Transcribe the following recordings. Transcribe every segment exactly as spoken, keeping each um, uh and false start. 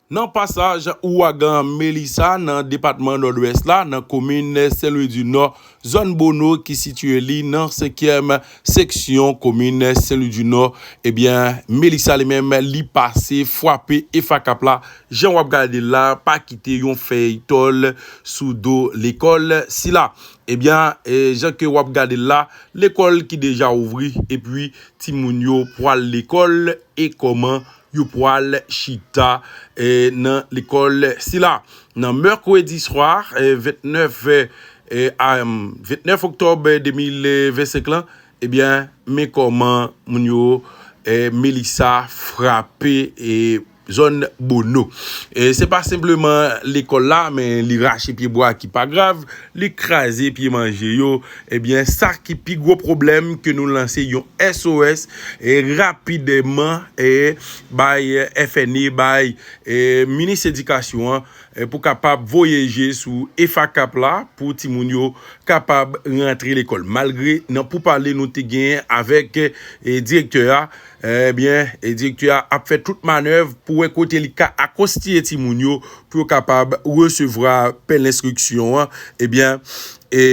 Nan pasaj ouragan Melissa nan depatman Nòdwès la, nan komin Sen Lwi di Nò, zòn Bono ki sitiye li nan senkyèm seksyon komin Sen Lwi di Nò, ebyen, Melissa li menm, li pase frape Efakap la. Jan w ap gade la, pa kite yon fèy tòl sou do lekòl sila. Ebyen, e, jan ke w ap gade la, lekòl ki deja ouvri, epi timoun yo pral lekòl, e kòman yo pral chita, e, nan lekòl sila. Nan mèkredi swa, e, vennèf, e, e, a, vennèf oktòb de mil vennsenk lan, ebyen, men kòman moun yo, e, Melissa frape, e, zòn Bono. E, se pa senpleman lekòl la, men li rache pyebwa ki pa grav, li kraze pye manje yo. Ebyen, sa ki pi gwo pwoblèm ke nou lanse yon S O S, e, rapidman, e, bay F N E, bay, e, minis edikasyon an, e, pou kapab voye je sou Efakap la, pou timoun yo kapab rantre lekòl. Malgre nan poupale nou te genyen avèk, e, direktè a, ebyen, e, direktè a ap fè tout manèv pou wè kote li ka akonstiye timoun yo, pou yo kapab resevwa pen lenstriksyon an. Ebyen, e,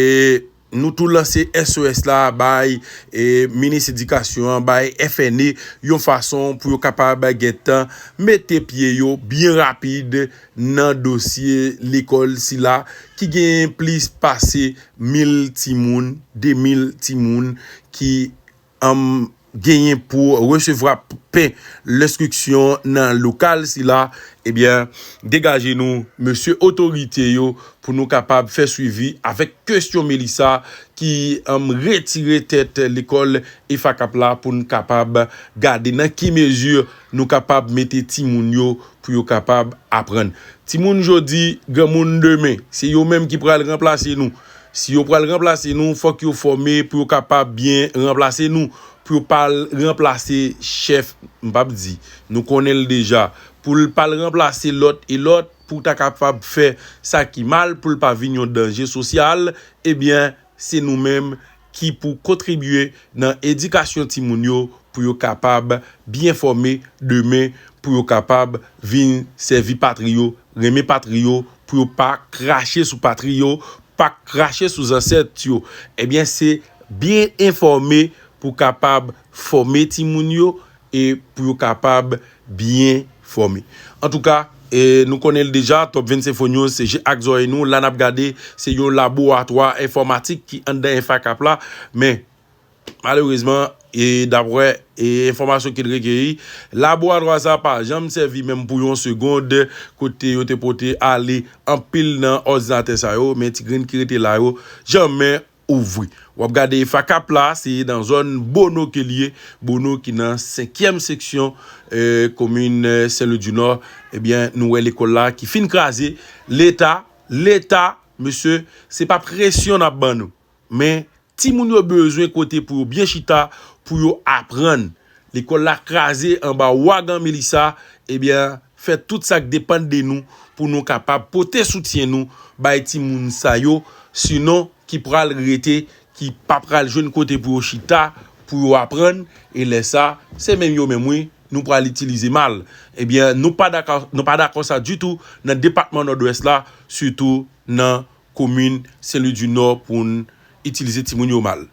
nou tou lanse S O S la bay, e, minis edikasyon an, bay F N E, yon fason pou yo kapab gentan mete pye yo byen rapid nan dosye lekòl sila ki gen plis pase mil timoun, de mil timoun ki, anm, genyen pou resevwa pen lenstriksyon nan lokal sila. Ebyen, degaje nou, mesye otorite yo, pou nou kapab fè swivi avèk kesyon Melissa ki, anm, retire tèt lekòl Efakap la, pou n kapab gade nan ki mezi nou kapab mete timoun yo pou yo kapab aprann. Timoun jodi, granmoun demen, se yo menm ki pral ranplase nou. Si yo pral ranplase nou, fòk yo fòme pou yo kapab byen ranplase nou, pou yo pa al ranplase chèf, m p ap di, nou konnen l deja, pou l pa al ranplase lòt e lòt, pou ta kapab fè sa ki mal, pou l pa vin yon danje sosyal, ebyen, se nou menm ki pou kontribye nan edikasyon timoun yo, pou yo kapab byen fòme demen, pou yo kapab vin sèvi patri yo, renmen patri yo, pou yo pa krache sou patri yo, pa krache sou zansèt yo. Ebyen, se byen enfòme pou kapab fòme timoun yo e pou yo kapab byen fòme. Antouka, e, nou konnen l deja, Top vennsenk Fo News, se je ak zòrèy nou. La n ap gade, se yon laboratwa enfòmatik ki anndan Efakap la, men malerezman, e daprè, e, enfòmasyon ki n rekeyi, laboratwa sa a pa janm sèvi menm pou yon segond, kote yo te pote ale anpil nan òdinatè sa yo, men ti grenn ki rete la yo, janmen ouvri. W ap gade Efakap la, se nan zòn Bono ke l ye, Bono ki nan senkyèm seksyon, e, komin, e, Sen Lwi di Nò. Ebyen, nou wè lekòl la ki fin kraze. Leta, Leta, mesye, se pa presyon n ap ban nou. Men, timoun yo bezwen kote pou yo byen chita, pou yo aprann. Lekòl la kraze anba ouragan Melissa, ebyen, fè tout sa k depann de nou pou nou kapab pote soutyen nou bay timoun sa yo, sinon ki pral rete, ki pa pral jwenn kote pou yo chita, pou yo aprann, e lè sa, se menm yo menm wi, nou pral itilize mal. Ebyen, nou pa dakò, nou pa dakò sa ditou nan depatman Nòdwès la, sitou nan komin Sen Lwi di Nò pou n itilize timoun yo mal.